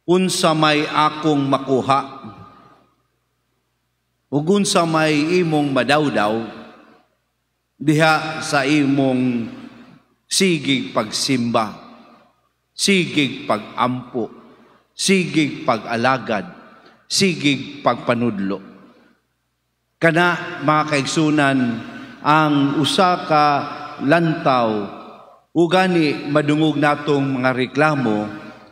Unsa may akong makuha ug unsa may imong madawdaw diha sa imong sigig pagsimba, sigig pagampo, sigig pag-alagad, sigig pagpanudlo? Kana, mga kaigsunan, ang usa ka lantaw ugani madungog natong mga reklamo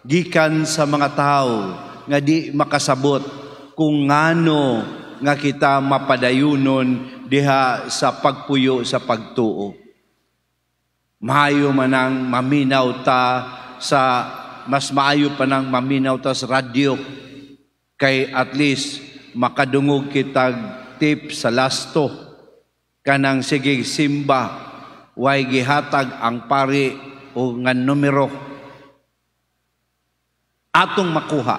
gikan sa mga tao nga di makasabot kung ngano nga kita mapadayunon diha sa pagpuyo sa pagtuo. Maayo man ang maminaw ta sa, mas maayo pa nang maminaw ta sa radyo kay at least makadungog kitag tip sa lasto kanang sige simba, way gihatag ang pari o nga numero atong makuha,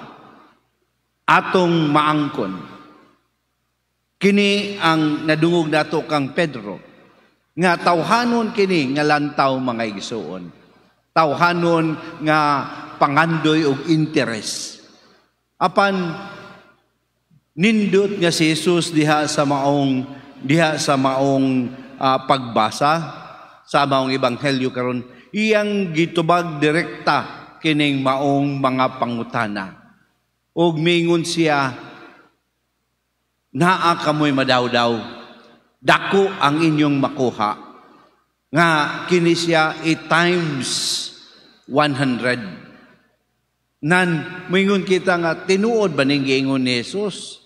atong maangkon. Kini ang nadungog nato kang Pedro nga tawhanon kini nga lantaw, mga igsuon, tawhanon nga pangandoy og interes. Apan nindot nga si Jesus diha sa maong pagbasa sa maong ebanghelyo karon, iyang gitubag direkta kining maong mga pangutana ug mingon siya, "Naa kamoy madawdaw, dako ang inyong makuha," nga kini siya i times 100. Nan moingon kita nga tinuod ba ning giingon ni Jesus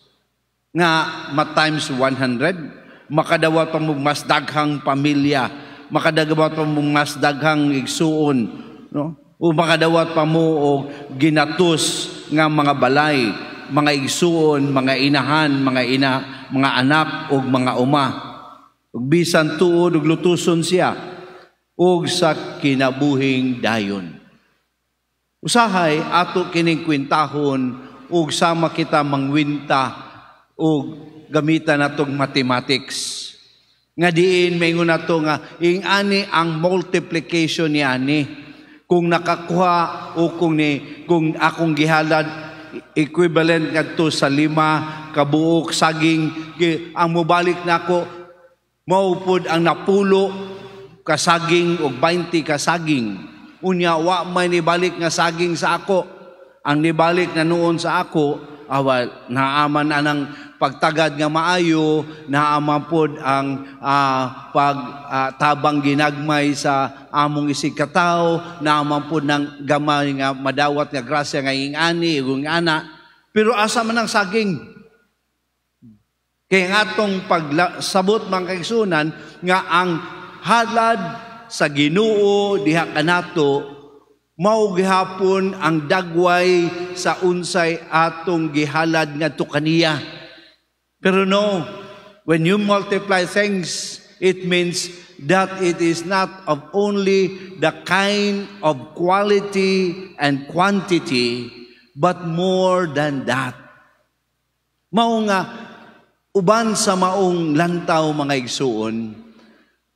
nga ma times 100, makadawat pa mo mas daghang pamilya, makadawat pa mo mas daghang igsuon, no, o makadawat pa mo og ginatos nga mga balay, mga igsuon, mga inahan, mga ina, mga anak ug mga uma, ug bisan tuod ug lutuson siya ug sa kinabuhing dayon? Usahay ato kining kwentahon ug sama kita mangwinta ug gamitan natong mathematics nga diin maingon nato nga ing ani ang multiplication ni ani kung nakakuha o kung akong gihalad equivalent ngadto sa 5 kabuok saging, ang mobalik nako mao pod ang 10 kasaging og 20 kasaging. Unya wa may nibalik nga saging sa ako. Ang nibalik na noon sa ako, awal naaman anang pagtagad nga maayo, naaman pod ang pag tabang ginagmay sa among isig katawo, naaman pod ng gamay nga madawat nga grasya nga ing ani ug ana, pero asa man ang saging? Kaya ang atong pagsabot, mga kaigsunan, nga ang halad sa Ginoo diha kanato mao gihapon ang dagway sa unsay atong gihalad ngadto kaniya. Pero no, when you multiply things, it means that it is not of only the kind of quality and quantity, but more than that. Mao nga uban sa maong lantaw, mga igsuon,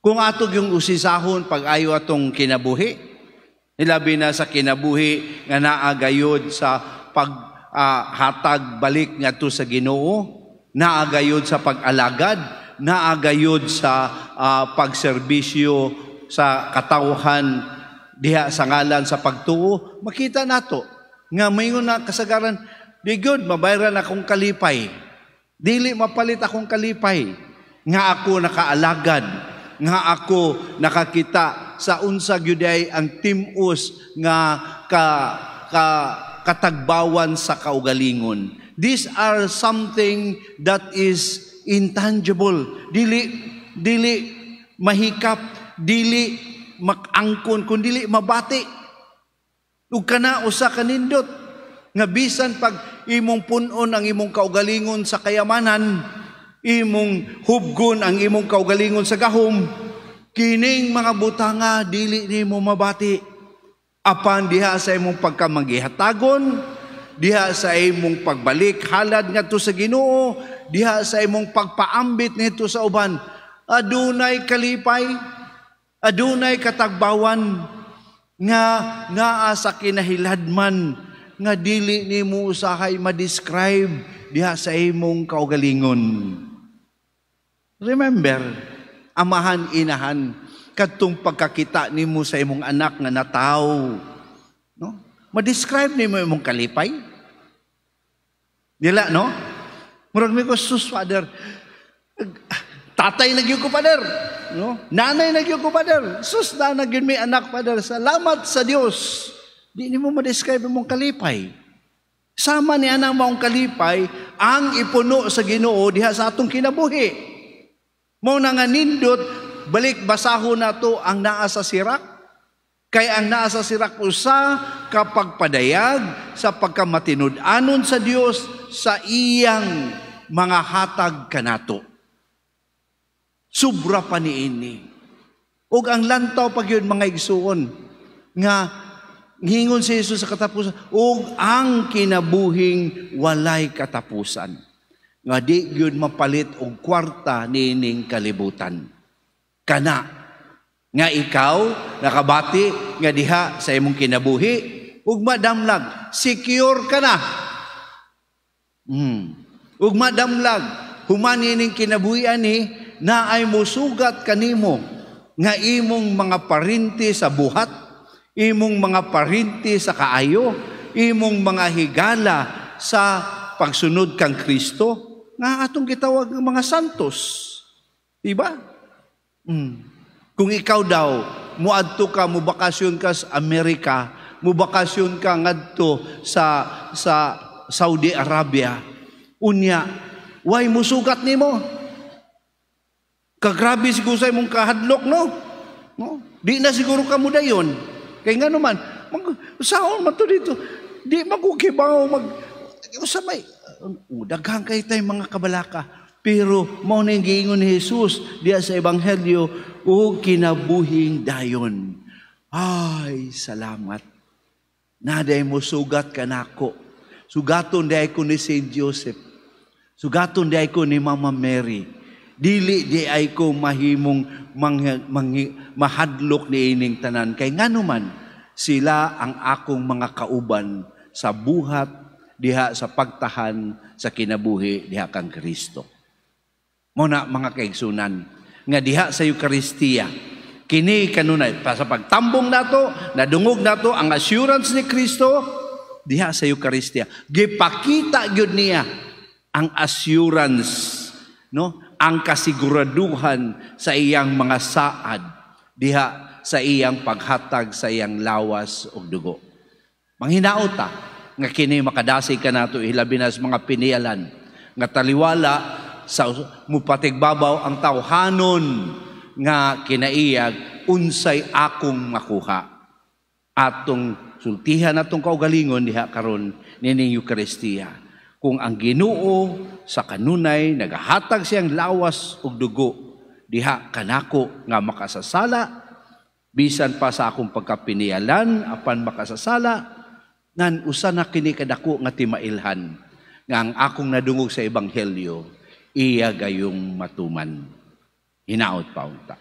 kung ato yung usisahon pag-ayo atong kinabuhi, ilabi na sa kinabuhi nga naa gayod sa paghatag balik ngadto sa Ginoo, naa gayod sa pag-alagad, naa gayod sa pagserbisyo sa katawhan diha sa ngalan sa pagtuo, makita nato nga mayngon na kasagaran, di good, mabayran akong kalipay. Dili mapalit akong kalipay nga ako nakaalagad, nga ako nakakita sa unsa gyud ay ang tim-os nga ka, ka katagbawan sa kaugalingon. These are something that is intangible. Dili dili mahikap, dili makangkon, kun dili mabati. Ug kana usa ka nindot nga bisan pag imong punon ang imong kaugalingon sa kayamanan, imong hubgon ang imong kaugalingon sa gahom, kining mga butanga dili nimo mabati. Apan diha sa imong pagkamangihatagon, diha sa imong pagbalik halad ngadto sa Ginoo, diha sa imong pagpaambit nito sa uban, adunay kalipay, adunay katagbawan nga naa sa kinahiladman. nga dili nimo usahay ma-describe diha sa imong kaugalingon. Remember, amahan, inahan, kadtong pagkakita nimo sa imong anak nga nataw, no? Ma-describe nimo imong kalipay? Dila, no? Murag mi ko, "Sus, Father, tatay na gyud ko, Father. No? Nanay na gyud ko, Father. Sus, na gyud mi anak, Father. Salamat sa Dios." Di nimo ma-describe imong kalipay. Sama ni anang maong kalipay ang ipuno sa Ginoo diha sa atong kinabuhi. Mao na nga nindot, balik basahon nato ang naa sa Sirak. Kay ang naa sa Sirak usa ka pagpadayag sa pagkamatinud-anon sa Dios sa iyang mga hatag kanato. Sobra pa niini. Ug ang lantaw pa gyud, mga igsuon, nga ngingon si Jesus sa katapusan, ug ang kinabuhing walay katapusan nga di gyud mapalit og kwarta niining kalibutan. Kana nga ikaw nakabati nga diha sa imong kinabuhi ug madamlag, secure ka na. Ug madamlag, human ining kinabuhi ani, naay musugat kanimo nga imong mga parinti sa buhat, imong mga parinti sa kaayo, imong mga higala sa pagsunod kang Kristo nga atong gitawag ng mga santos. Diba? Kung ikaw daw, muadto ka, mubakasyon ka sa Amerika, mubakasyon ka ngadto sa Saudi Arabia, unya, way musugat nimo. Kagrabe siguro sa imong kahadlok, no? No? Di na siguro ka mo dayon. Kay nga naman, saon man to dito, di man ko kibaw mag usa may daghan kay tay mga kabalaka. Pero mao na yung giingon ni Jesus diya sa Ebanghelyo, o kinabuhing dayon. Ay, salamat. Naday mo sugat kanako. Sugaton diay ko ni Saint Joseph. Sugaton diay ko ni Mama Mary. Dili di ay ko mahimong mahadlok ni ining tanan. Kay nganuman, sila ang akong mga kauban sa buhat diha sa pagtahan sa kinabuhi diha kang Kristo. Mao na, mga kaigsunan, nga diha sa Eucharistia, kini kanunay pa sa pagtambong nato, nadungog nato ang assurance ni Kristo diha sa Eucharistia. Gipakita gyud niya ang assurance, no? Ang kasiguraduhan sa iyang mga saad diha sa iyang paghatag sa iyang lawas ug dugo. Manghinaot ta nga kini makadasig kanato, hilabi na sa mga piniyalan nga taliwala sa mupatigbabaw ang tawhanon nga kinaiyag, "Unsay akong makuha?" Atong sultihan atong kaugalingon diha karon nining Eucharistia. Kung ang Ginoo sa kanunay nagahatag siyang lawas ug dugo diha kanako nga makasasala, bisan pa sa akong pagkapinialan apan makasasala, nan usa na kini kadako nga timailhan nga ang akong nadungog sa Ebanghelyo iya gayong matuman. Hinaot pa unta.